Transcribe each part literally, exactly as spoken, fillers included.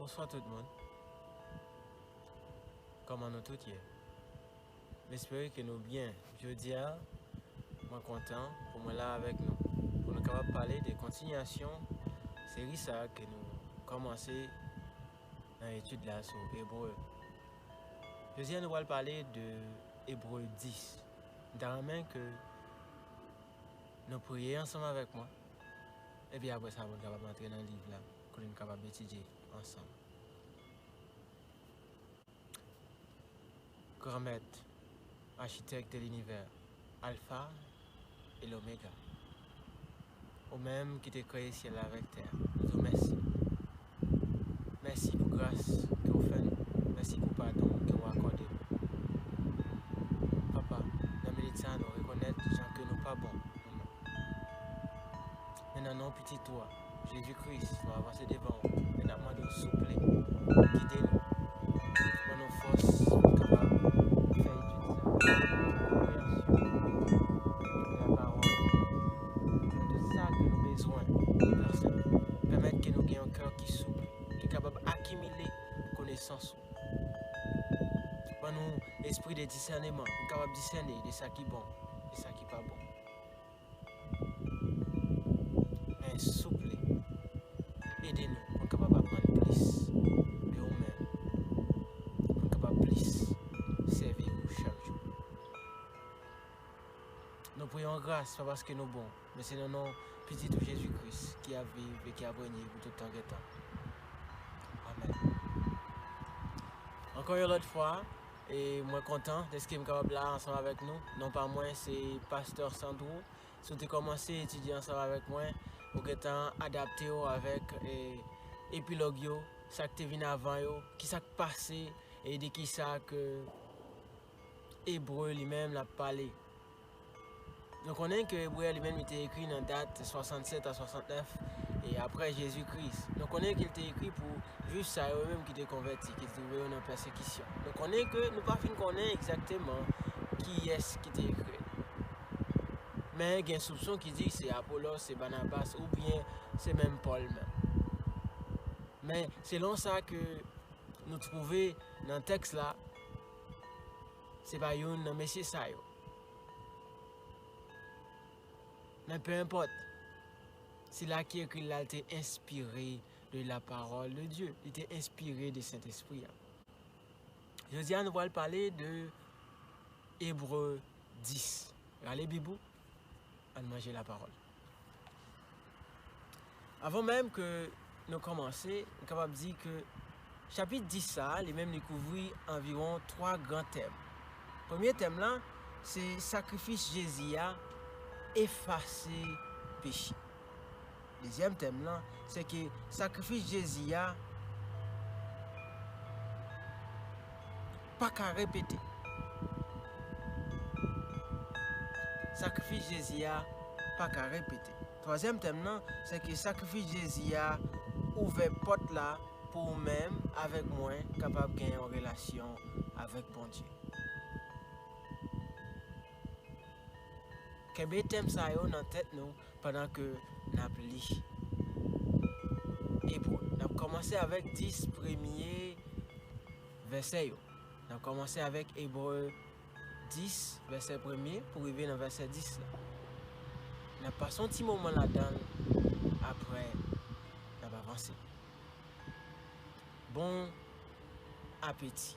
Bonswa tout moun. Kòman nou tout ye? M espere ke nou byen. Jodi a, mwen kontan pou mwen la avèk nou, pou nou kapab pale de kontinyasyon seri sa a ke nou kòmanse nan etid la sou Ebre. Jodi a, nou pral pale de Ebre dis. M ta renmen ke nou priye ansanm avèk mwen. Epi apre sa, pou n kapab antre nan liv la, kote n kapab etidye ansanm. Granmèt, Achitèk de linivè, Alfa e Lomega, ou menm ki te kreye syèl la avèk tè a, nou di w mèsi. Mèsi pou gras ke w fè nou. Mèsi pou padon ke w akòde nou. Papa, nan minit sa a, nou rekonèt jan ke nou pa bon nou menm. Men nan non Pitit ou a, Jezi Kris, nou avanse devan w e n ap mande w souple, gide nou, ban nou fòs pou n kapab fè etid sa, konpreyansyon de lapawòl, nan tout sa ke nou bezwen, Pè Sent. Pèmèt ke nou gen yon kè ki souple, ki kapab akimile konesans ou. Ban nou espri de disèneman, pou n kapab disène de sa ki bon, de sa ki pa bon. Men souple, ede nou pou n kapab aprann plis de ou menm, pou n kapab plis sèvi ou chak jou. Nou priye w an gras, pa paske nou bon, men se nan non Pitit ou Jezi Kris ki ap viv e ki ap renye pou tout tan gen tan. Amèn. Ankò yon lòt fwa, e mwen kontan dèske m kapab la ansanm avèk nou. Non pa mwen, se Pastè Sandro. Si w te kòmanse etidye ansanm avèk mwen, ou gentan adapte w avèk, e, epilòg yo, sa k te vin avan yo, ki sa k pase, e de ki sa ke Ebre li menm l ap pale. Nou konnen ke Ebre a li menm li te ekri nan dat swasannsèt a swasannnèf e apre Jezi Kris. Nou konnen ke l te ekri pou Jwif sa yo menm ki te konvèti, ki te twouve yo nan pèsekisyon. Nou konnen ke nou pa fin konnen egzakteman kiyès ki te ekri l. Men gen soupson ki di se Apolos, se Banabas, oubyen se menm Pòl menm. Men selon sa ke nou twouve nan tèks la, se pa youn nan mesye sa yo. Men pe enpòt, sila ki ekri l la, l te enspire de la parole de Dieu. Li te enspire de Sentespri a. Jodi a, nou pral pale de Ebre dis. Rale Bib ou, ann manje lapawòl. Avan menm ke nou kòmanse, nou kapab di ke chapit dis sa a, li menm li kouvri anviwon twa gran tèm. Premye tèm lan, se sakrifis Jezi a efase peche. Dezyèm tèm lan, se ke sakrifis Jezi a pa ka repete. Sakrifis Jezi a pa ka repete. Twazyèm tèm lan, se ke sakrifis Jezi a ouvè pòt la pou ou menm avèk mwen kapab gen yon relasyon avèk Bondye. Kenbe tèm sa yo nan tèt nou pandan ke n ap li Ebre. N ap kòmanse avèk dis premye vèsè yo. N ap kòmanse avèk Ebre dis, vèsè premye, pou rive nan vèsè dis la. N ap pase yon ti moman ladan l, apre, n ap avanse. Bon apeti.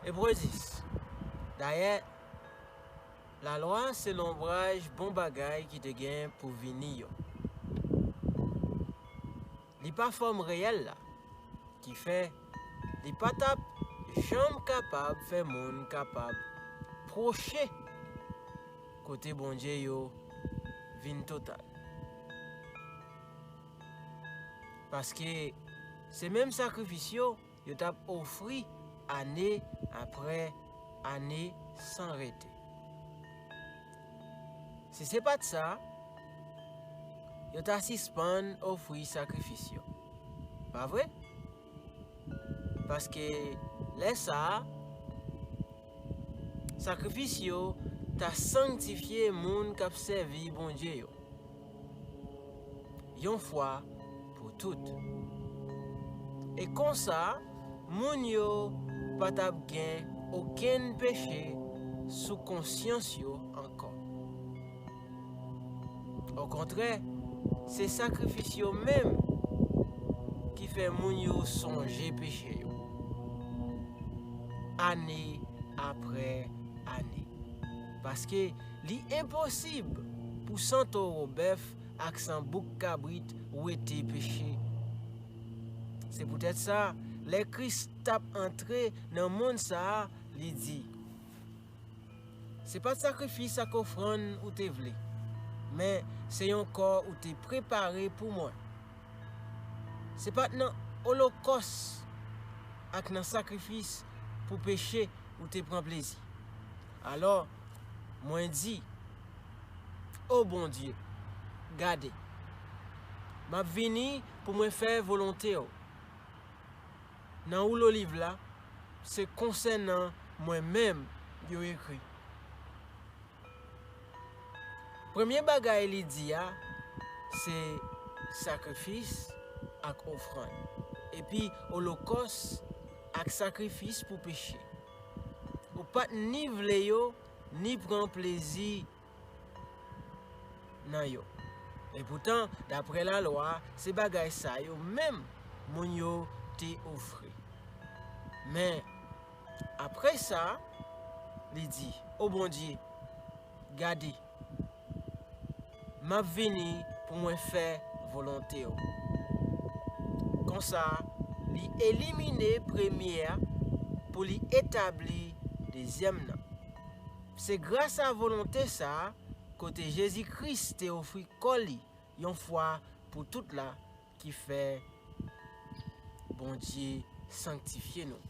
Ebre dis. Dayè, lalwa se lonbraj bon bagay ki te gen pou vini yo. Li pa fòm reyèl la, ki fè li pa t ap janm kapab fè moun kapab pwoche kote Bondye yo vin total. Paske se menm sakrifis yo, yo t ap ofri ane apre ane san rete. Si se pa t sa, yo ta sispann ofri sakrifis yo. Pa vre? Paske lè sa a, sakrifis yo ta sanktifye moun k ap sèvi Bondye yo yon fwa pou tout. E konsa, moun yo pa t ap gen okenn peche sou konsyans yo ankò. Okontrè, se sakrifis yo menm ki fè moun yo sonje peche yo, ane apre ane. Paske li enposib pou san towo bèf ak san bouk kabrit wete peche. Se poutèt sa, lè Kris t ap antre nan monn sa a, li di, "Se pa t sakrifis ak ofrann ou te vle, men se yon kò ou te prepare pou mwen. Se pa t nan olokòs ak nan sakrifis pou peche ou te pran plezi." Alò, mwen di, "O Bondye, gade, m ap vini pou mwen fè volonte w." Nan woulo liv la, se konsènan mwen menm yo ekri. Premye bagay li di a, se sakrifis ak ofrann, epi olokòs ak sakrifis pou peche. Ou pa t ni vle yo, ni pran plezi nan yo. Epoutan, dapre lalwa, se bagay sa yo menm moun yo te ofri. Men, apre sa, li di, "O Bondye, gade, m ap vini pou mwen fè volonte w." Konsa, li elimine premye a pou li etabli dezyèm nan. Se gras a volonte sa a, kote Jezi Kris te ofri kò li yon fwa pou tout la, ki fè Bondye sanktifye nou.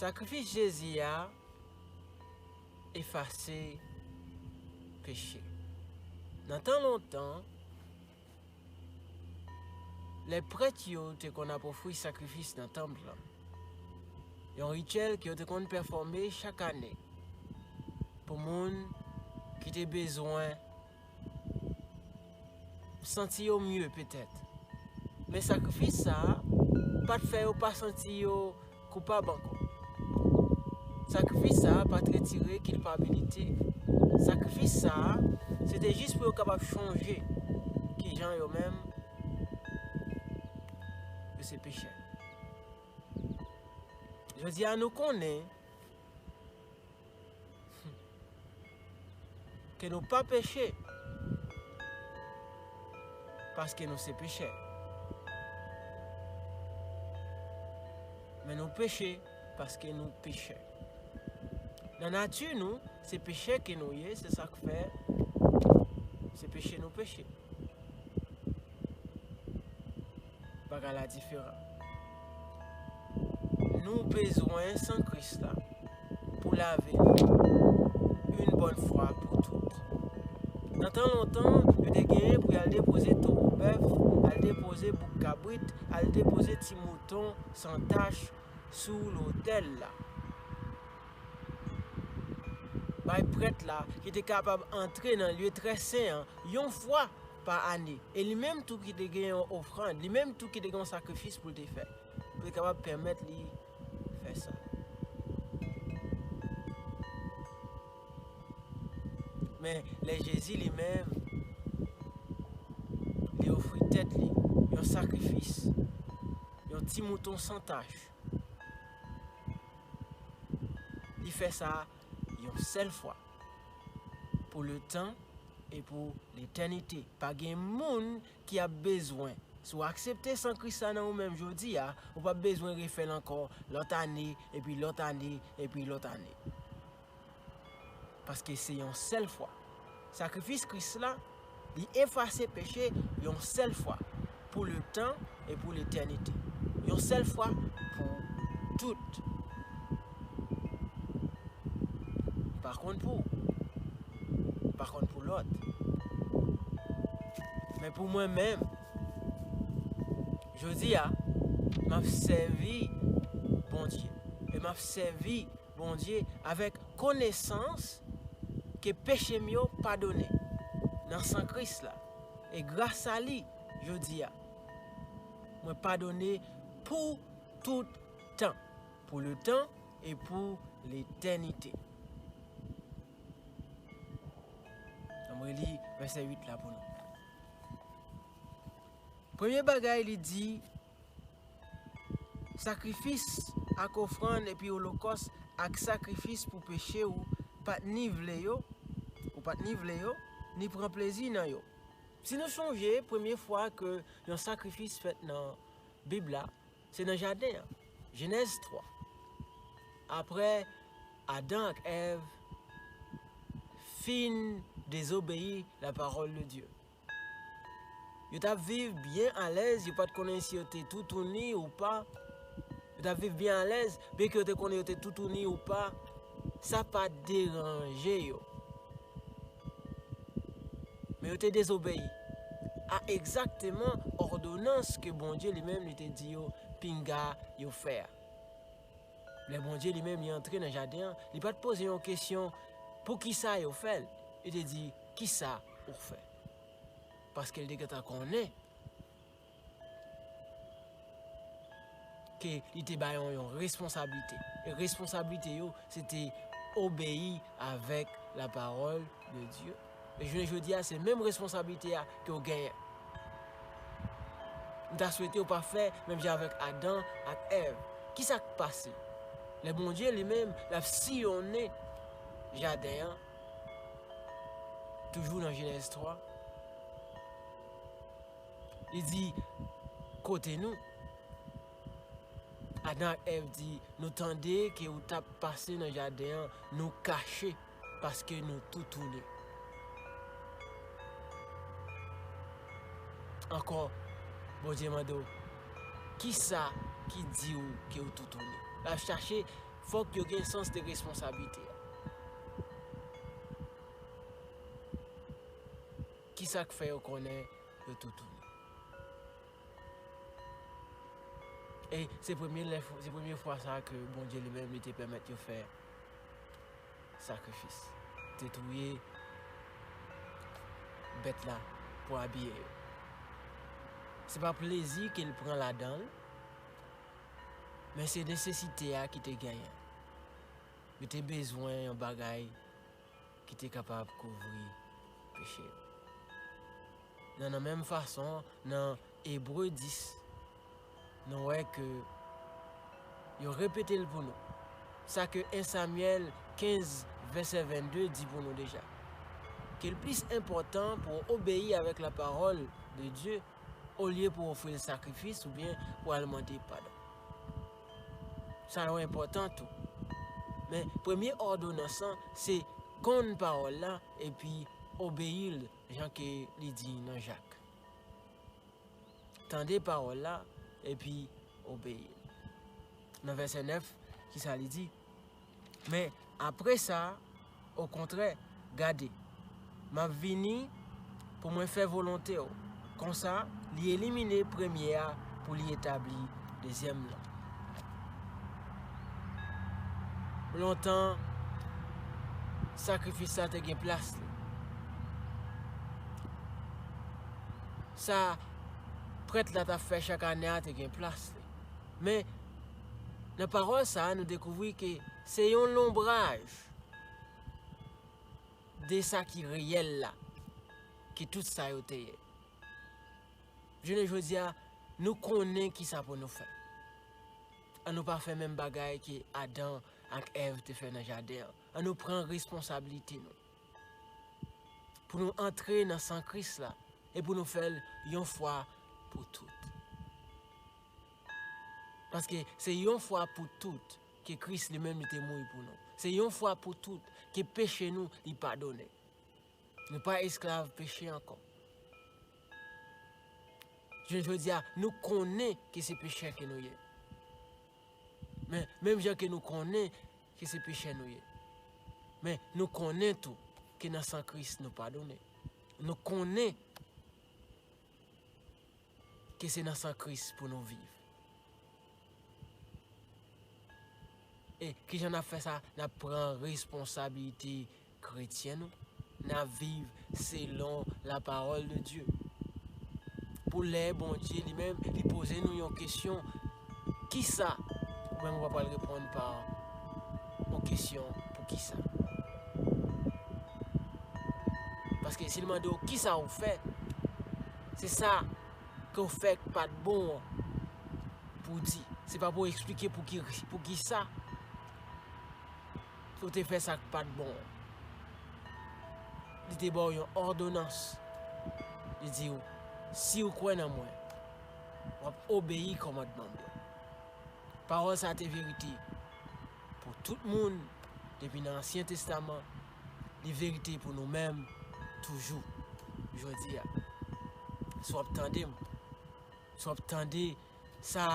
Sakrifis Jezi a efase peche. Nan tan lontan, lè prèt yo te konn ap ofri sakrifis nan tanp lan, yon rityèl ke yo te konn pèfòme chak ane pou moun ki te bezwen santi yo mye petèt. Men sakrifis sa a pa t fè yo pa santi yo koupab ankò. Sakrifis sa a pa t retire kilpabilite Sakrifis sa a, se te jis pou yo kapab chonje kijan yo menm, yo se pechè. Jodi a, nou konnen ke nou pa peche, paske nou se pechè. Men nou peche paske nou pechè. Nan nati nou, se pechè ke nou ye, se sa k fè se peche nou peche. Bagay la diferan. Nou bezwen san Kris la pou lave nou, yon bòn fwa pou tout. Nan tan lontan, yo te genyen pou y al depoze towo bèf, al depoze bouk kabrit, al depoze ti mouton san tach sou lotèl la. Bay prèt la ki te kapab antre nan lye trè sen an yon fwa pa ane. E li menm tou ki te gen yon ofrann, li menm tou ki te gen yon sakrifis pou l te fè, pou l te kapab pèmèt li fè sa. Men lè Jezi li menm, li ofri tèt li yon sakrifis, yon ti mouton san tach, li fè sa yon sèl fwa, pou letan e pou letènite. Pa gen moun ki ap bezwen, si w aksepte san Kris la nan ou menm jodi a, ou p ap bezwen refè l ankò lòt ane, epi lòt ane, epi lòt ane. Paske se yon sèl fwa. Sakrifis Kris la, li efase peche yon sèl fwa, pou letan e pou letènite. Yon sèl fwa pou tout. Pa konn pou ou, pa konn pou lòt. Men pou mwen menm, jodi a, m ap sèvi Bondye. E m ap sèvi Bondye avèk konesans ke peche m yo padone nan san Kris la. E gras a li, jodi a, mwen padone pou tout tan, pou letan e pou letènite. Ann reli vèsè uit la pou nou. Premye bagay li di, sakrifis ak ofrann epi olokòs ak sakrifis pou peche ou pa t ni vle yo, ou pa t ni vle yo, ni pran plezi nan yo. Si nou sonje, premye fwa ke yon sakrifis fèt nan Bib la, se nan jaden an, Jenèz twa. Aprè Adan ak Èv fin dezobeyi la parole de Dieu. Yo t ap viv byen alèz, yo pa t konnen si yo te toutouni ou pa. Yo t ap viv byen alèz, byenke yo te konnen yo te toutouni ou pa, sa pa t deranje yo. Men yo te dezobeyi a egzakteman òdonans ke Bondye li menm li te di yo pinga yo fè a. Lè Bondye li menm li antre nan jaden an, li pa t poze yon kesyon poukisa yo fè l. Li te di, kisa ou fè? Paske li te gentan konnen ke li te ba yo yon responsablite. E responsablite yo, se te obeyi avèk la parole de Dieu. E jounen jodi a, se menm responsablite a ke w genyen. M ta swete w pa fè menm jan avèk Adan ak Èv. Kisa k pase? Lè Bondye li menm, l ap siyonnen jaden an, toujou nan Jenèz twa, li di, kote nou? Adan ak Èv di, nou tande ke ou t ap pase nan jaden an, nou kache, paske nou toutouni. Ankò, Bondye mande w, kisa ki di w ke ou toutouni? L ap chache, fòk yo gen sans de responsablite a. Kisa k fè yo konnen yo toutouni? E se premye lè, se premye fwa sa ke Bondye li menm li te pèmèt yo fè sakrifis. Te touye bèt la pou abiye yo. Se pa plezi ke l pran ladan l, men se nesesite a ki te genyen. Yo te bezwen yon bagay ki te kapab kouvri peche yo. Nan, nan menm fason, nan Ebre dis, nou wè ke yo repete l pou nou. Sa ke en Samyèl kenz, vèsè vennde di pou nou deja. Ke l plis enpòtan pou w obeyi avèk lapawòl de Dye, olye pou w ofri l sakrifis oubyen pou w al mande padon. Sa yo enpòtan tou. Men, premye òdonans lan, se konn pawòl la epi obeyi l jan ke li di nan Jak. Tande pawòl la, epi obeyi l. Nan vèsè nèf, kisa li di? Men apre sa, okontrè, gade, m ap vini pou mwen fè volonte w. Konsa, li elimine premye a pou li etabli dezyèm lan. Lontan, sakrifis la te gen plas li. Sa prèt la t ap fè chak ane a te gen plas li. Men, nan pawòl sa a, nou dekouvri ke se yon lonbraj de sa ki reyèl la, ke tout sa yo te ye. Jounen jodi a, nou konnen kisa pou nou fè. An nou pa fè menm bagay ke Adan ak Èv te fè nan jaden an. An nou pran responsabilite nou. Pou nou antre nan san Kris la e pou nou fè l yon fwa pou tout. Paske se yon fwa pou tout ke Kris li menm li te mouri pou nou. Se yon fwa pou tout ke peche nou li padonnen. Nou pa esklav peche ankò. Jounen jodi a, nou konnen ke se pechè ke nou ye. Men, menm jan ke nou konnen ke se pechè nou ye. Men, nou konnen tou ke nan san Kris nou padonnen. Nou konnen ke se nan san Kris pou nou viv. E kijan n ap fè sa? N ap pran responsabilite kretyen nou. N ap viv selon lapawòl de Dye. Pou lè Bondye li menm, li poze nou yon kesyon, kisa? Ou menm ou pa pral reponn pa yon kesyon poukisa. Paske si l mande w kisa ou fè, se sa ke w fè k pa t bon an pou w di. Se pa pou w eksplike pou ki, pou ki sa ou te fè sa k pa t bon an. Li te ba w yon òdonans. Li di w, si w kwè nan mwen, w ap obeyi kòmandman m yo. Pawòl sa a te verite pou tout moun depi nan Ansyen Testaman, li verite pou nou menm toujou, jodi a. Si w ap tande m, si w ap tande sa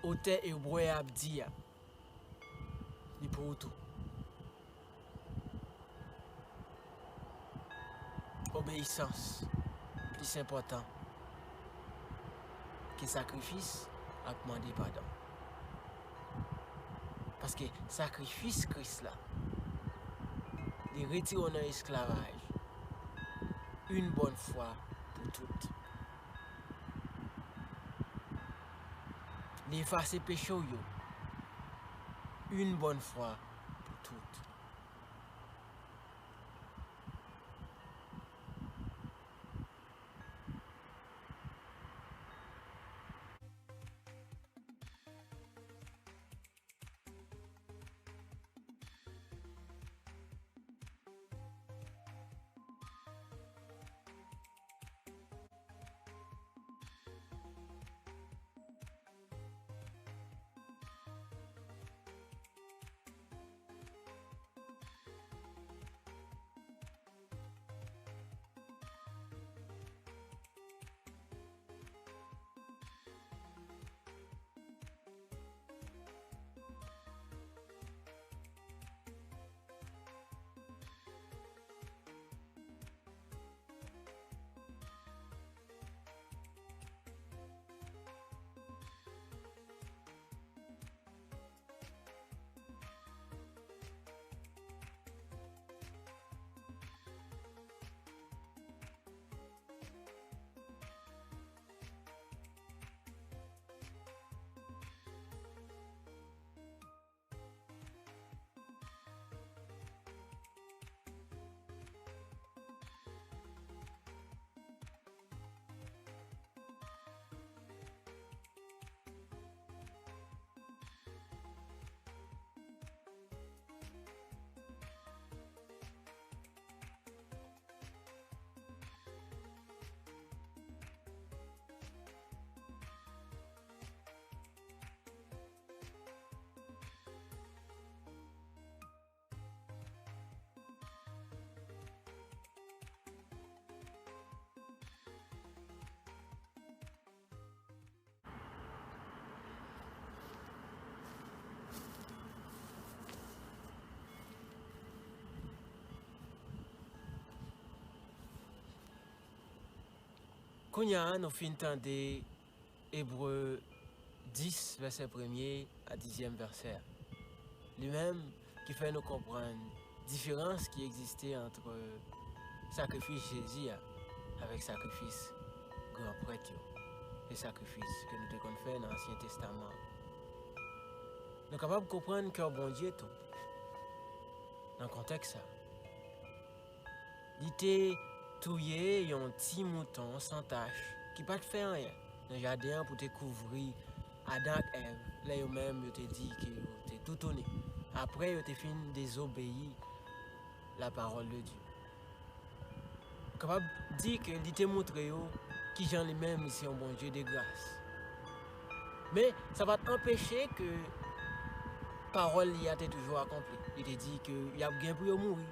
otè ebre a ap di a, li pou ou tou. Obeyisans plis enpòtan ke sakrifis ak mande padon. Paske sakrifis Kris la, li retire w nan esklavaj yon bòn fwa pou tout. Li efase peche w yo yon bòn fwa pou tout. Kounye a, nou fin tande Ebre dis, vèsè premye a dizyèm vèsè a. Li menm ki fè nou konprann diferans ki egziste ant sakrifis Jezi a avèk sakrifis gran prèt yo e sakrifis ke nou te konn fè nan Ansyen Testaman an. Nou kapab konprann kè Bondye tou nan kontèks sa. Li te touye yon ti mouton san tach ki pa t fè anyen nan jaden an pou te kouvri Adan ak Èv lè yo menm yo te di ke yo te toutouni, apre yo te fin dezobeyi lapawòl de Dye. Ou kapab di ke li te montre yo kijan li menm li se yon Bondye de gras. Men, sa pa t anpeche ke pawòl li a te toujou akonpli. Li te di ke y ap gen pou yo mouri.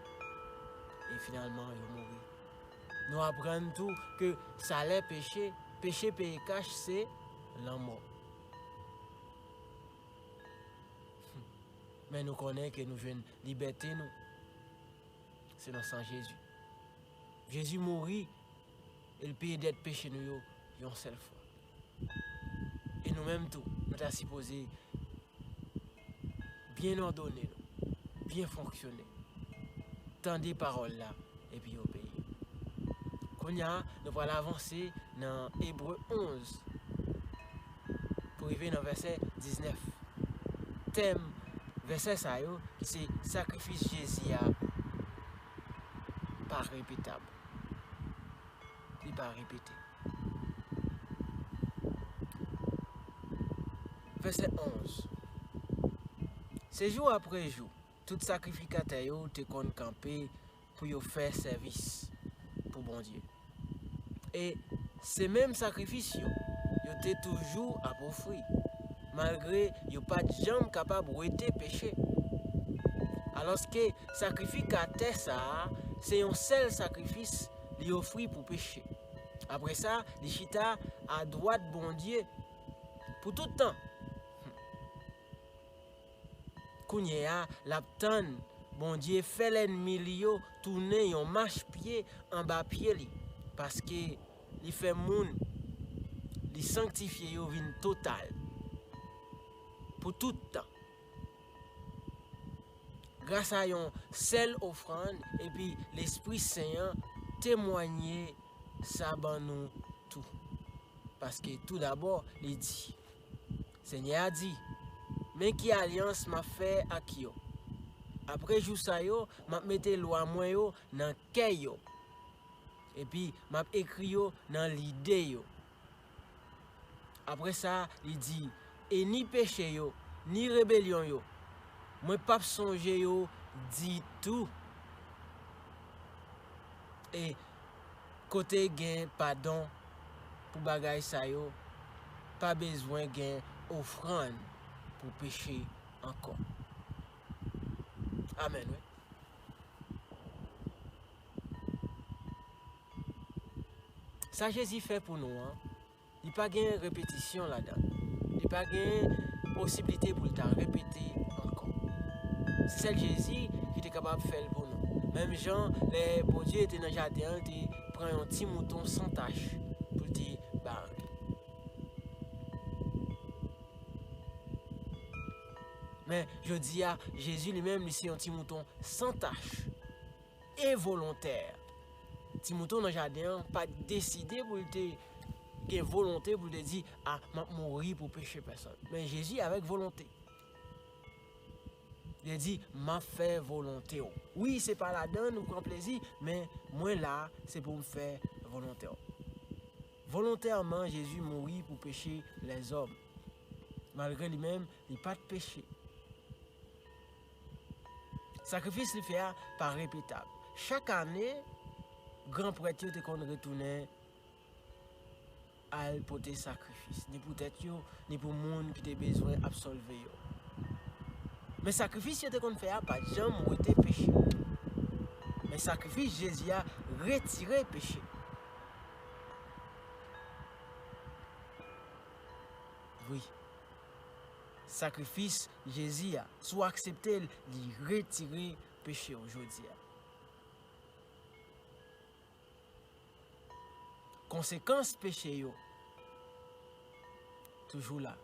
E finalman, yo mouri. Nou aprann tou ke salè peche, peche peye kach, se lanmò. Men nou konnen ke nou jwenn libète nou. Se nan san Jezi. Jezi mouri e l peye dèt peche nou yo yon sèl fwa. E nou menm tou, nou ta sipoze byen òdone nou, byen fonksyone, tande pawòl la, epi obeyi. Kounye a, nou pral avanse nan Ebre onz pou rive nan vèsè diznèf. Tèm vèsè sa yo, se sakrifis Jezi a pa repetab. Li pa repete. Vèsè onz. Se jou apre jou, tout sakrifikatè yo te konn kanpe pou yo fè sèvis pou Bondye. E se menm sakrifis yo, yo te toujou ap ofri, malgre yo pa t janm kapab wete peche. Alòske sakrifikatè sa a, se yon sèl sakrifis li ofri pou peche. Apre sa, li chita adwat Bondye pou tout tan. Kounye a, l ap tann Bondye fè lènmi li yo tounen yon machpye anba pye li, paske li fè moun li sanktifye yo vin total pou tout tan. Gras a yon sèl ofrann epi Lespri Sen an temwanye sa ban nou tou. Paske toudabò, li di, Senyè a di, men ki alyans m ap fè ak yo. Apre jou sa yo, m ap mete lwa mwen yo nan kè yo, epi m ap ekri yo nan lide yo. Apre sa, li di, e ni peche yo, ni rebelyon yo, mwen p ap sonje yo ditou. E kote gen padon pou bagay sa yo, pa bezwen gen ofrann pou peche ankò. Amèn, wi. Sa Jezi fè pou nou an, li pa gen repetisyon ladan l. Li pa gen posiblite pou l ta repete ankò. Se sèl Jezi ki te kapab fè l pou nou. Menm jan lè Bondye te nan jaden an, li te pran yon ti mouton san tach pou l te ba nou. Men, jodi a, Jezi li menm, li se yon ti mouton san tach e volontè. Ti mouton nan jaden an pa t deside pou l te gen volonte pou l te di, a, m ap mouri pou peche pèsòn. Men Jezi avèk volonte. Li di, m ap fè volonte w. Wi, se pa ladan l ou pran plezi, men mwen la, se pou m fè volonte w. Volontèman, Jezi mouri pou peche lèzòm. Malgre li menm, li pa t peche. Sakrifis li fè a pa repetab. Chak ane, gran prèt yo te konn retounen al pote sakrifis, ni pou tèt yo, ni pou moun ki te bezwen absolve yo. Men sakrifis yo te konn fè a pa t janm wete peche. Men sakrifis Jezi a retire peche. Wi. Sakrifis Jezi a, si w aksepte l, li retire peche w jodi a. konsekans peche yo toujou la.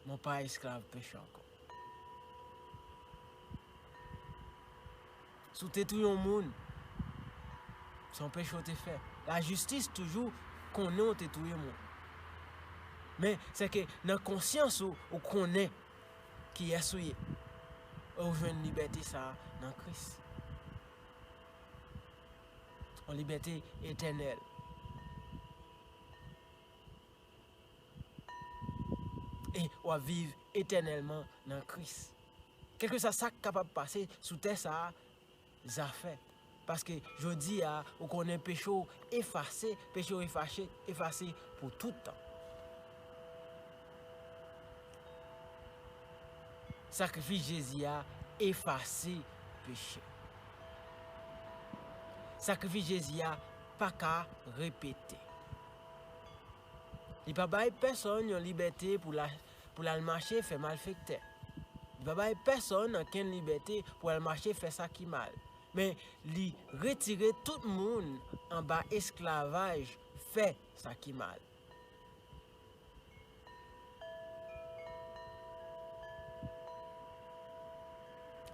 Mwen pa esklav peche ankò. Si w te touye yon moun, se yon peche w te fè. Lajistis toujou konnen w te touye moun. Men, se ke nan konsyans ou, ou konnen kiyès ou ye. E ou jwenn libète sa a nan Kris. Yon libète etènèl. E w ap viv etènèlman nan Kris. Kèlkeswa sa k kapab pase sou tè sa a, zafè. Paske jodi a, ou konnen peche w efase, peche w efase, efase pou tout tan. Sakrifis Jezi a efase peche. Sakrifis Jezi a pa ka repete. Li pa bay pèsonn yon libète pou la, pou l al mache fè malfektè. Li pa bay pèsonn ankenn libète pou al mache fè sa ki mal. Men, li retire tout moun anba esklavaj fè sa ki mal.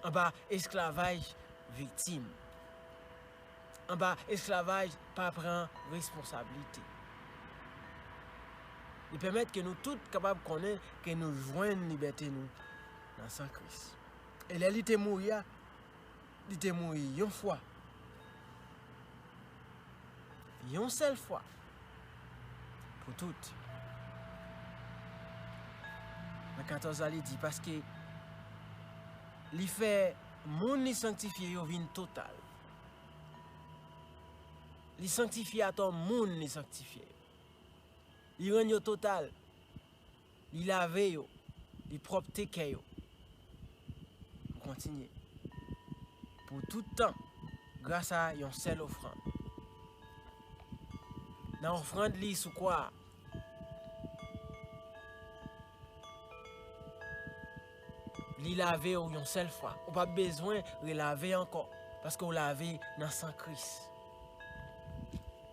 Anba esklavaj viktim. Anba esklavaj pa pran responsablite. Li pèmèt ke nou tout kapab konnen ke nou jwenn libète nou nan san Kris. E lè li te mouri a, li te mouri yon fwa. Yon sèl fwa. Pou tout. Nan katòz la, li di, paske li fè moun li sanktifye yo vin total. Li sanktifye atò moun li sanktifye yo. Li rann yo total. Li lave yo. Li pwòpte kè yo. Pou kontinye. Pou tout tan, gras a yon sèl ofrann. Nan ofrann li sou kwa a, li lave w yon sèl fwa. Ou p ap bezwen relave ankò, paske w lave nan san Kris.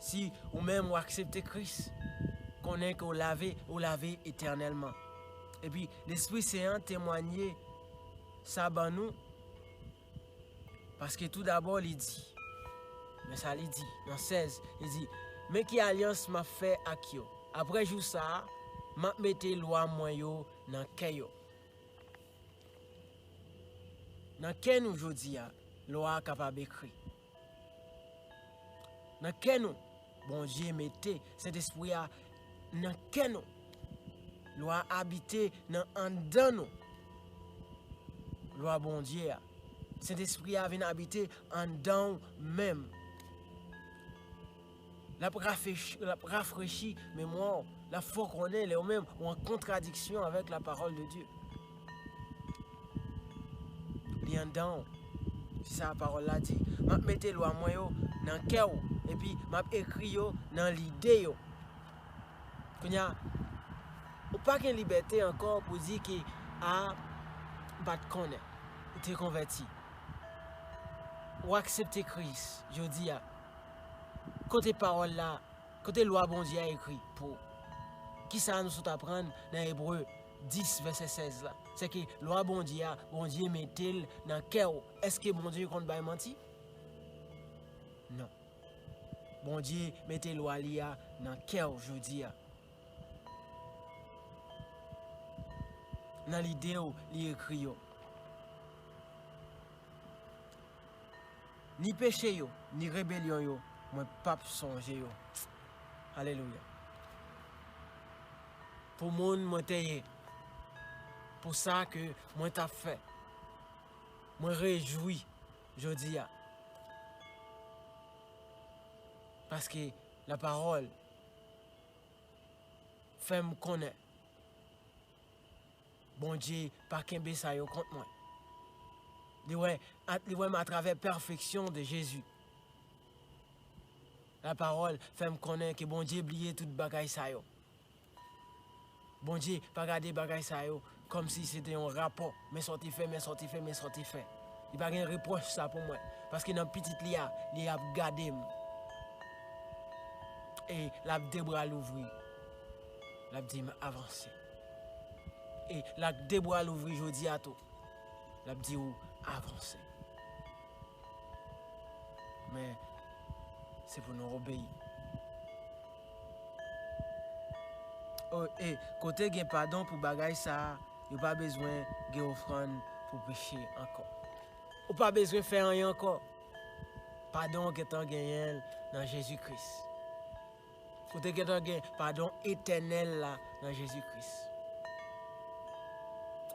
Si ou menm ou aksepte Kris, konnen ke w lave, ou lave etènèlman. Epi, Lespri Sen an temwanye sa ban nou, paske toudabò li di, men sa li di, nan sèz, li di, men ki alyans m ap fè ak yo. Apre jou sa a, m ap mete lwa mwen yo nan kè yo. Nan kè nou jodi a, lwa a kapab ekri. Nan kè nou, Bondye mete Sentespri a nan kè nou. Lwa a abite nan anndan nou. Lwa Bondye a. Sentespri a vin abite anndan w menm. L ap rafrechi, l ap rafrechi memwa w. L ap fè w konnen lè w menm ou an kontradiksyon avèk la parole de Dieu. Li anndan w. Se sa pawòl la di. M ap mete lwa mwen yo nan kè w, epi m ap ekri yo nan lide yo. Kounye a, ou pa gen libète ankò pou di ke, a, m pa t konnen. Ou te konvèti. Ou aksepte Kris jodi a. Kote pawòl la, kote lwa Bondye a ekri pou ou? Kisa nou sot aprann nan Ebre dis, vèsè sèz la? Se ke lwa Bondye a, Bondye mete l nan kè w. Èske Bondye konn bay manti? Non. Bondye mete lwa li a nan kè w jodi a. Nan lide w, li ekri yo. Ni peche yo, ni rebelyon yo, mwen p ap sonje yo. Alelouya. Pou moun mwen te ye, pou sa ke mwen t ap fè, mwen rejwi jodi a. Paske lapawòl fè m konnen Bondye pa kenbe sa yo kont mwen. Li wè, at-, li wè m atravè pèfeksyon de Jezi. Lapawòl fè m konnen ke Bondye bliye tout bagay sa yo. Bondye pa gade bagay sa yo kòmsi se te yon rapò. Men sa w te fè, men sa w te fè, men sa w te fè. Li pa gen repwòch sa pou mwen. Paske nan pitit li a, li ap gade m. E l ap de bra louvri. L ap di m, "Avanse." E l ak de bra louvri jodi a tou. L ap di w, "Avanse." Men, se pou nou obeyi. O, e, kote gen padon pou bagay sa a, yo pa bezwen gen ofrann pou peche ankò. Ou pa bezwen fè anyen ankò. Padon w gentan genyen l nan Jezi Kris. Ou te gentan gen padon etènèl la nan Jezi Kris.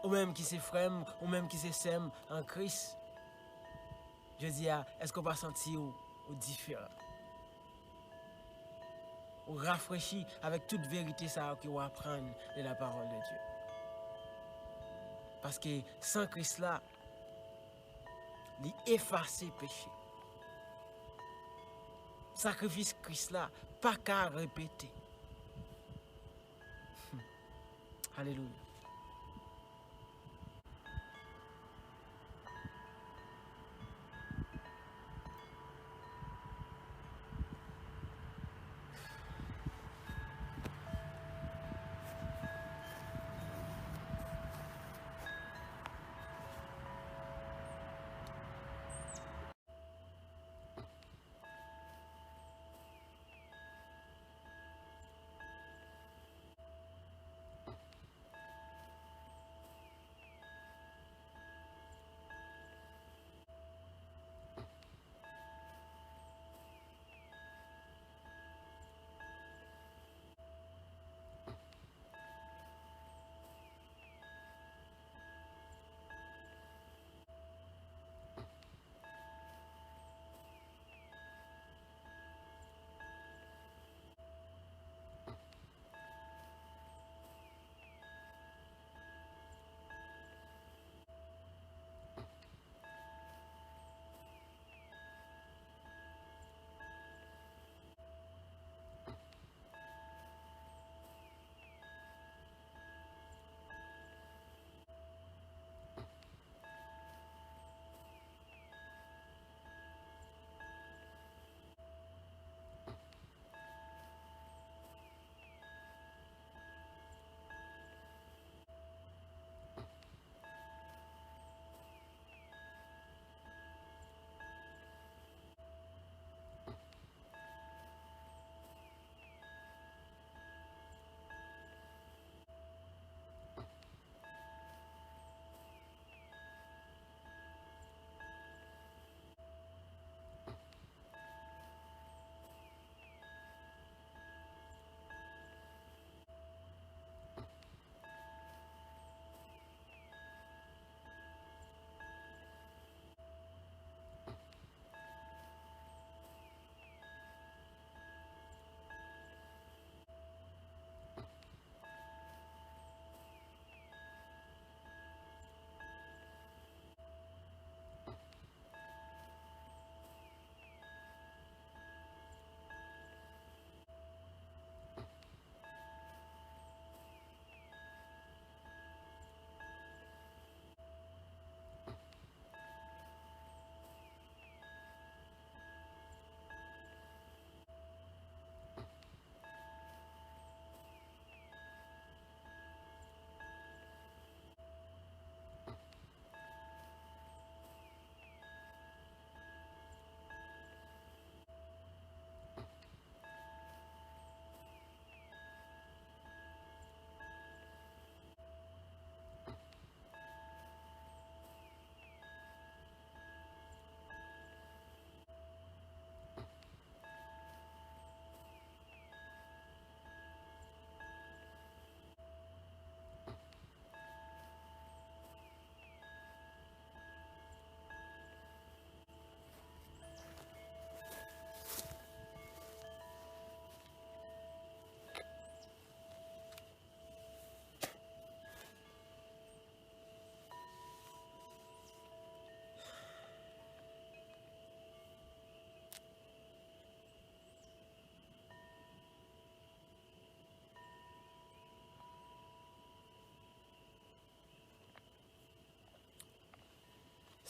Ou menm ki se frè m, ou menm ki se sè m an Kris, jodi a, èske w pa santi w, ou diferan? Ou rafrechi avèk tout verite sa yo ke w aprann de la parole de Dieu. Paske san Kris la, li efase peche. Sakrifis Kris la pa ka repete. Alelouya.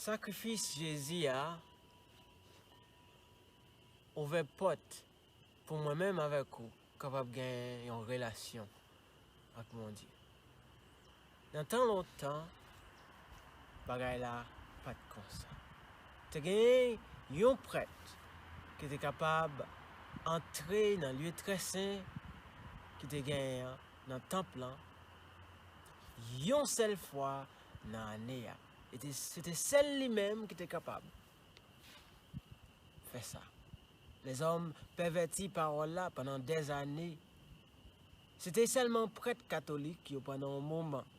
Sakrifis Jezi a ouvè pòt pou mwen menm avèk ou kapab gen yon relasyon ak Bondye. Nan tan lontan, bagay la pa t konsa. Te gen yon prèt ki te kapab antre nan lye trè sen ki te genyen an, nan tanp lan, yon sèl fwa nan ane a. E te, se te sèl li menm ki te kapab fè sa. Lèzòm pèvèti pawòl la pandan dèzane. Se te sèlman prèt katolik yo pandan yon moman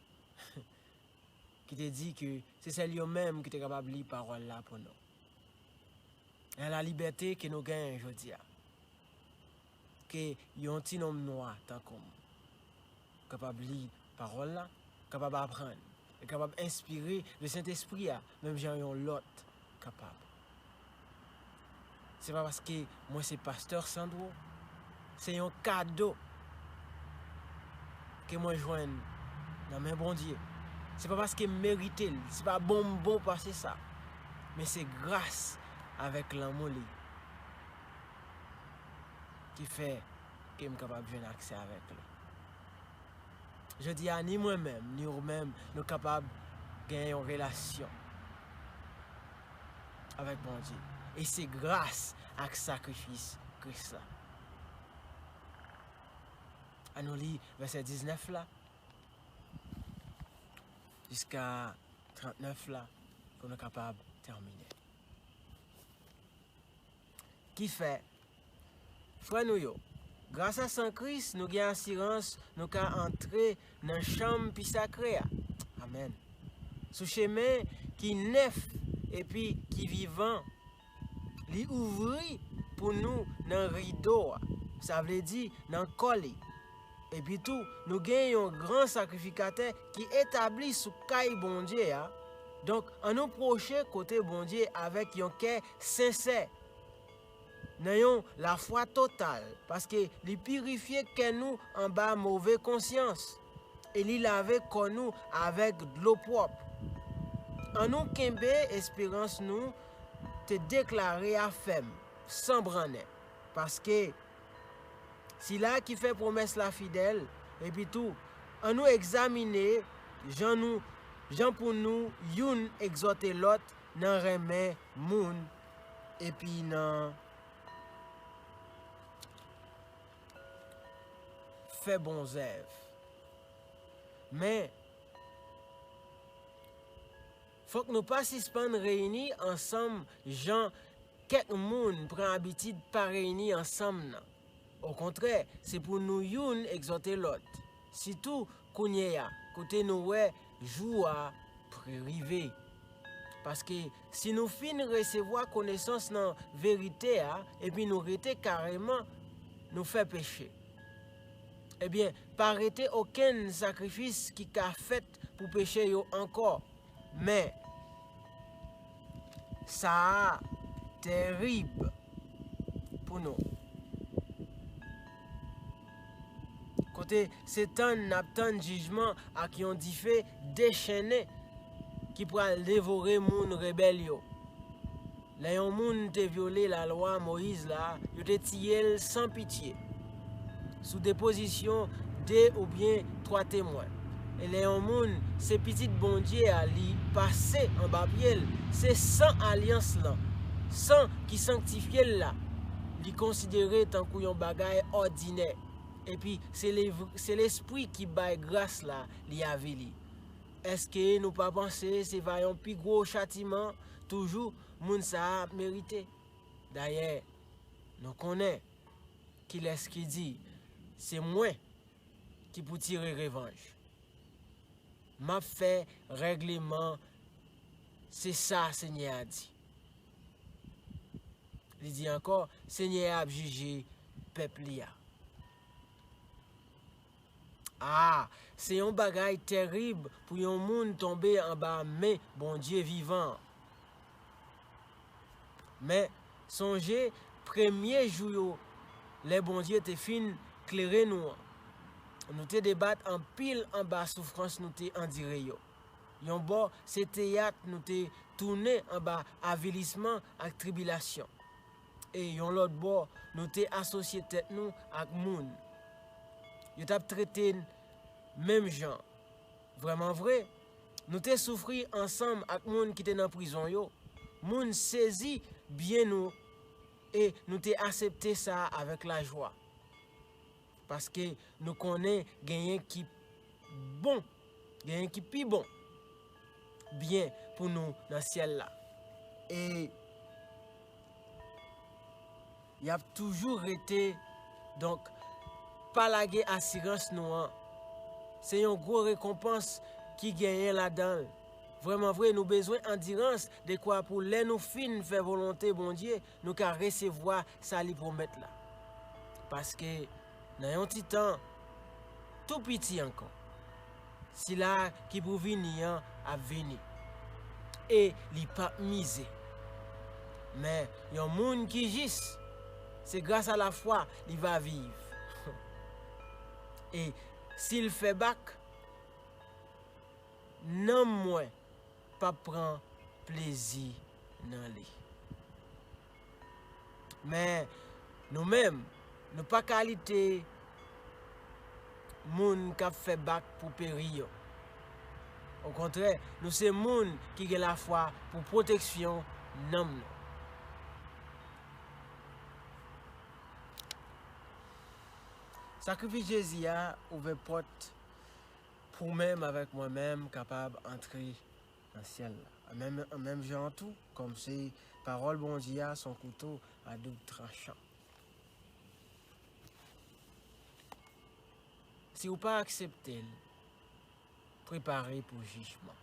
ki te di ke se sèl yo menm ki te kapab li pawòl la pou nou. E la libète ke nou genyen jodi a. Ke yon ti nonm nwa tankou m kapab li pawòl la, kapab aprann, e kapab enspire de Sentespri a, menm jan yon lòt kapab. Se pa paske mwen se pastè Sandro, se yon kado ke mwen jwenn nan men Bondye. Se pa paske m merite l, se pa bon m bon pase sa, men se gras avèk lanmou li ki fè ke m kapab jwenn aksè avèk li. Jodi a, ni mwen menm, ni ou menm, nou kapab gen yon relasyon avèk Bondye. E se gras ak sakrifis Kris la. Ann nou li vèsè diznèf la jiska trannèf la pou nou kapab tèmine. Kifè, frè nou yo, gras a san Kris, nou gen asirans nou ka antre nan chanm pi sakre a. Amèn. Sou chemen ki nèf epi ki vivan, li ouvri pou nou nan rido a, sa vle di nan kò li. Epitou, nou gen yon gran sakrifikatè ki etabli sou kay Bondye a. Donk, ann nou pwoche kote Bondye avèk yon kè sensè, nan yon lafwa total, paske li pirifye kè nou anba move konsyans, e li lave kò nou avèk dlo pwòp. Ann nou kenbe esperans nou te deklare a fèm, san brannen, paske sila ki fè pwomès la fidèl. Epitou, ann nou egzamine jan nou, jan pou nou youn egzòte lòt nan renmen moun epi nan fè bon zèv. Men, fòk nou pa sispann reyini ansanm jan kèk moun pran abitid pa reyini ansanm nan. Okontrè, se pou nou youn egzòte lòt, sitou kounye a, kote nou wè jou a pre rive. Paske si nou fin resevwa konesans nan verite a, epi nou rete kareman, nou fè peche. Ebyen, pa rete okenn sakrifis ki ka fèt pou peche yo ankò. Men, sa a terib pou nou. Kote se tann n ap tann jijman ak yon dife dechennen ki pral devore moun rebèl yo. Lè yon moun te vyole lalwa Moyiz la, yo te tiye l san pitye, sou depozisyon de oubyen twa temwen. E lè yon moun se pitit Bondye a, li pase anba pye l, se san alyans lan, san ki sanktifye l la, li konsidere tankou yon bagay òdinè. Epi se lev-, se Lespri ki bay gras la, li avili. Èske nou pa panse se va yon pi gwo chatiman toujou moun sa a ap merite? Dayè, nou konnen kilès ki di, "Se mwen ki pou tire revanj. M ap fè règleman," se sa Senyè a di. Li di ankò, Senyè a ap jije pèp li a. A, se yon bagay terib pou yon moun tonbe anba men Bondye vivan an. Men, sonje premye jou yo, lè Bondye te fin klere nou an. Nou te debat anpil anba soufrans nou te andire yo. Yon bò, se teyat nou te tounen anba avilisman ak tribilasyon. E yon lòt bò, nou te asosye tèt nou ak moun. Yo t ap trete n menm jan. Vrèman vre, nou te soufri ansanm ak moun ki te nan prizon yo. Moun sezi byen nou e nou te aksepte sa avèk lajwa. Paske nou konnen genyen ki bon, genyen ki pi bon byen pou nou nan syèl la. E y ap toujou rete. Donk, pa lage asirans nou an. Se yon gwo rekonpans ki genyen ladan l. Vrèman vre, nou bezwen andirans dekwa pou lè nou fin fè volonte Bondye, nou ka resevwa sa li pwomèt la. Paske nan yon ti tan tou piti ankò, sila ki pou vini an ap vini, e li p ap mize. Men, yon moun ki jis, se gras a lafwa li va viv. E si l fè bak, nanm mwen p ap pran plezi nan li. Men, nou menm, nou pa kalite moun k ap fè bak pou peri yo. Okontrè, nou se moun ki gen lafwa pou pwoteksyon nanm nou. Sakrifis Jezi a ouvè pòt pou w menm avèk mwen menm kapab antre nan syèl la. An menm, an menm jan an tou, kòm se pawòl Bondye a, se yon kouto a doub tranchan. Si w pa aksepte l, prepare pou jijman.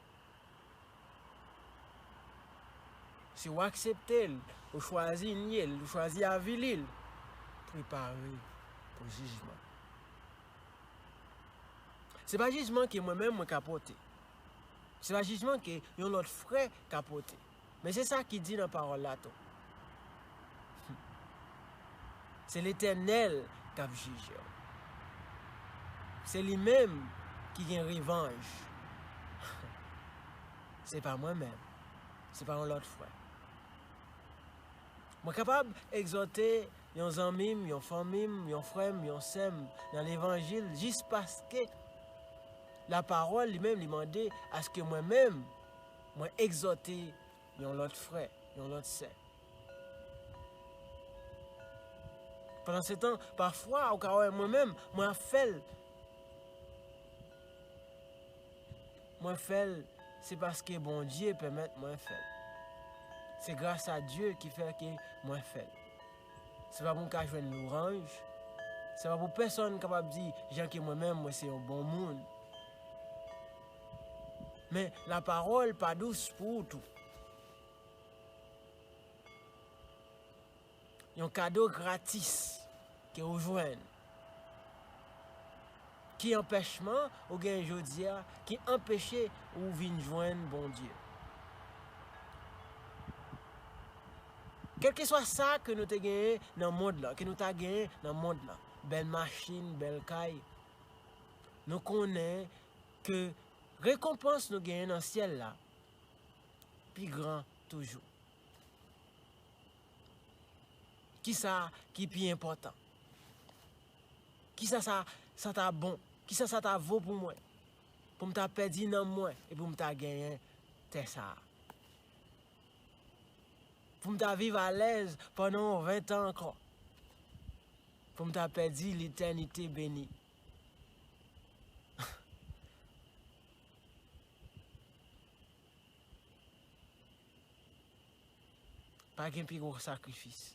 Si w aksepte l, ou chwazi nye l, ou chwazi avili l, prepare pou jijman. Se pa jijman ke mwen menm mwen ka pote. Se pa jijman ke yon lòt frè ka pote. Men se sa ki di nan pawòl la tou. Se Letènèl k ap jije w. Se li menm ki gen revanj. Se pa mwen menm. Se pa yon lòt frè. Mwen kapab egzòte yon zanmi m, yon fanmi m, yon frè m, yon sè m nan levanjil jis paske lapawòl li menm li mande aske mwen menm, mwen egzòte yon lòt frè, yon lòt sè. Pandansetan, pafwa, ou ka wè mwen menm, mwen ap fè l. Mwen fè l, se paske Bondye pèmèt mwen fè l. Se gras a Dye ki fè ke mwen fè l. Se pa pou m ka jwenn lwanj. Se pa pou pèsonn kapab di jan ke mwen menm, mwen se yon bon moun. Men, lapawòl pa dous pou ou tou. Yon kado gratis ke ou jwenn. Ki anpèchman ou gen jodi a ki anpeche ou vin jwenn Bondye? Kèlkeswa sa ke nou te genyen nan mond lan, ke nou ta genyen nan mond lan, bèl machin, bèl kay, nou konnen ke rekonpans nou genyen nan syèl la pi gran toujou. Kisa ki pi enpòtan? Kisa sa, sa ta bon? Kisa sa ta vo pou mwen? Pou m ta pèdi nanm mwen e pou m ta genyen tè sa a. Pou m ta viv alèz pandan yon ven tan ankò. Pou m ta pèdi letènite beni. Pa gen pi gwo sakrifis.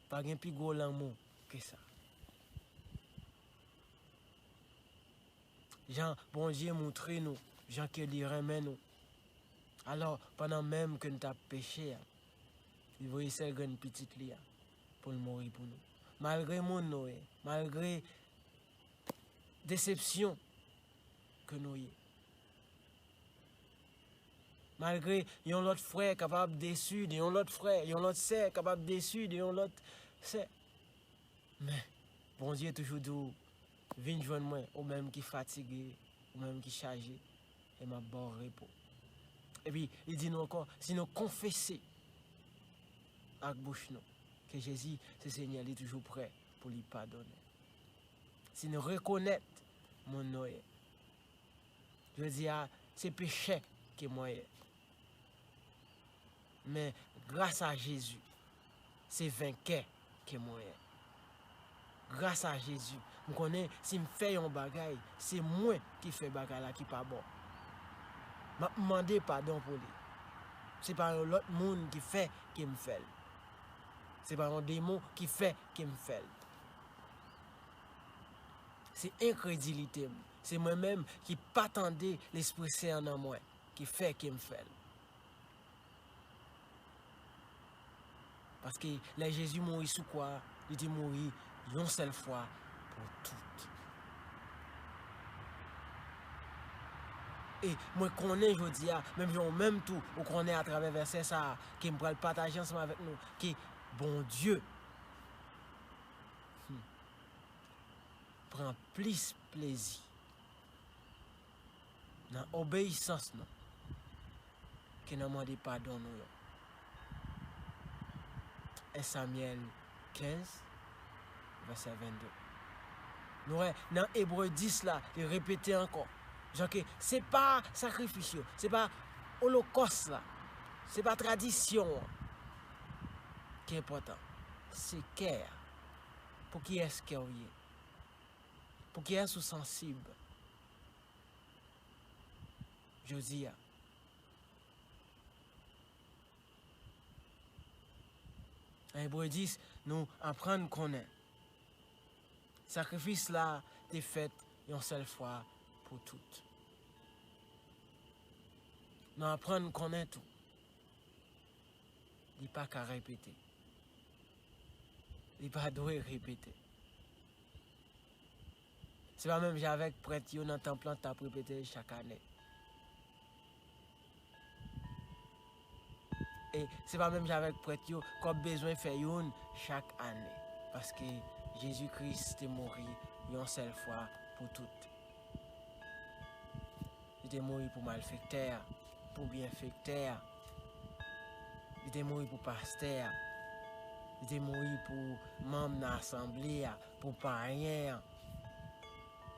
Pa gen pi gwo lanmou ke sa. Jan Bondye moutre nou, jan ke li renmen nou. Alò, pandan menm ke nou t ap peche a, li voye sèl grenn pitit li a pou l mouri pou nou. Malgre moun nou ye, malgre desepsyon ke nou ye. Malgre yon lòt frè kapab desi de yon lòt frè, yon lòt sè kapab desi de yon lòt sè. Men, Bondye toujou di w, vin jwenn mwen, ou menm ki fatige, ou menm ki chaje, e m ap ba w repo. Epi, li di nou ankò, si nou konfese ak bouch nou, ke Jezi se Senyè, li toujou prè pou li padone. Si nou rekonèt moun nou ye, jodi a, se pechè ke mwen ye. Men, gras a Jezi, se venkè ke mwen ye. Gras a Jezi, m konnen si m fè yon bagay, se mwen ki fè bagay la ki pa bon. M ap mande padon pou li. Se pa yon lòt moun ki fè ke m fè l. Se pa yon demon ki fè ke m fè l. Se enkredilite m. Se mwen menm ki pa tande Lespri Sen an nan mwen ki fè ke m fè l. Paske lè Jezi mouri sou kwa a, li te mouri yon sèl fwa pou tout. E mwen konnen jodi a, menm jan ou menm tou, ou konnen atravè vèsè sa a, ke m pral pataje ansanm avèk nou, ke Bondye, hmm, pran plis plezi nan obeyisans nou ke nan mande padon nou yo. En Samyèl kenz, vèsè vennde. Nou wè, nan Ebre dis la, li repete ankò. Jan ke se pa sakrifis yo, se pa olokòs la, se pa tradisyon an ki enpòtan. Se kè a. Pou kiyès kè w ye? Pou kiyès ou sansib jodi a? Nan Ebre dis, nou aprann konnen sakrifis la te fèt yon sèl fwa pou tout. Nou aprann konnen tou, li pa ka repete. Li pa dwe repete. Se pa menm jan avèk prèt yo nan tanp lan t ap repete l chak ane. E se pa menm jan avèk prèt yo k ap bezwen fè youn chak ane. Paske Jezi Kris te mouri yon sèl fwa pou tout. Li te mouri pou malfektè a, pou byenfektè a. Li te mouri pou pastè a. Li te mouri pou manm nan asanble a, pou payen an.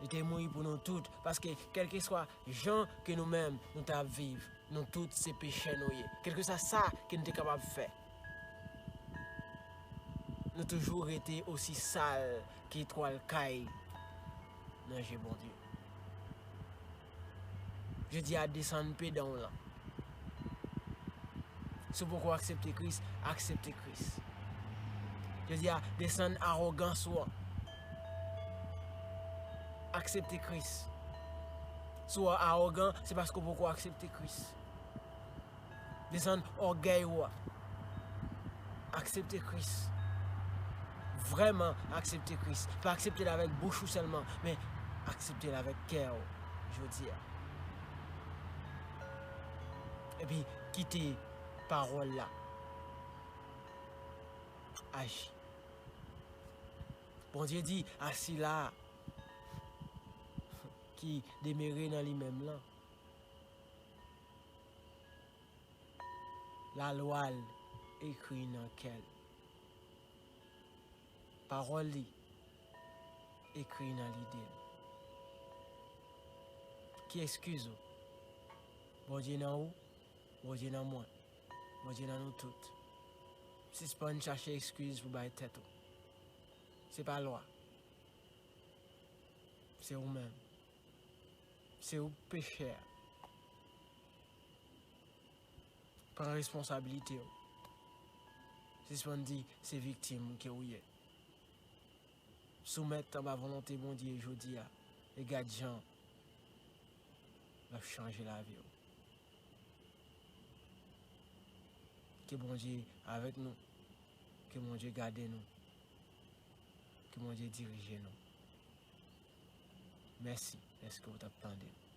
Li te mouri pou nou tout, paske kèlkeswa jan ke nou menm nou t ap viv, nou tout se pechè nou ye. Kèlkeswa sa ke nou te kapab fè, nou toujou rete osi sal ke twal kay nan je Bondye. Jodi a, desann pedan w lan. Si w poko aksepte Kris, aksepte Kris. Jodi a, desann awogans ou an. Aksepte Kris. Si w awogan, se paske w poko aksepte Kris. Desann ògèy ou a. Aksepte Kris. Vrèman aksepte Kris. Pa aksepte l avèk bouch ou sèlman, men aksepte l avèk kè w jodi a. Epi kite pawòl la aji. Bondye di, a sila ki demere nan li menm lan, lalwa l ekri nan kè l. Pawòl li ekri nan lide l. Ki eskiz ou? Bondye nan ou, Bondye nan mwen, Bondye nan nou tout. Sispann chache eskiz pou bay tèt ou. Se pa lwa. Se ou menm. Se ou k pechè a. Pran responsabilite w. Sispann di se viktim ke ou ye. Soumèt anba volonte Bondye jodi a e gad jan l ap chanje lavi w. Ke Bondye avèk nou. Ke Bondye gade nou. Ke Bondye dirije nou. Mèsi dèske w t ap tande m.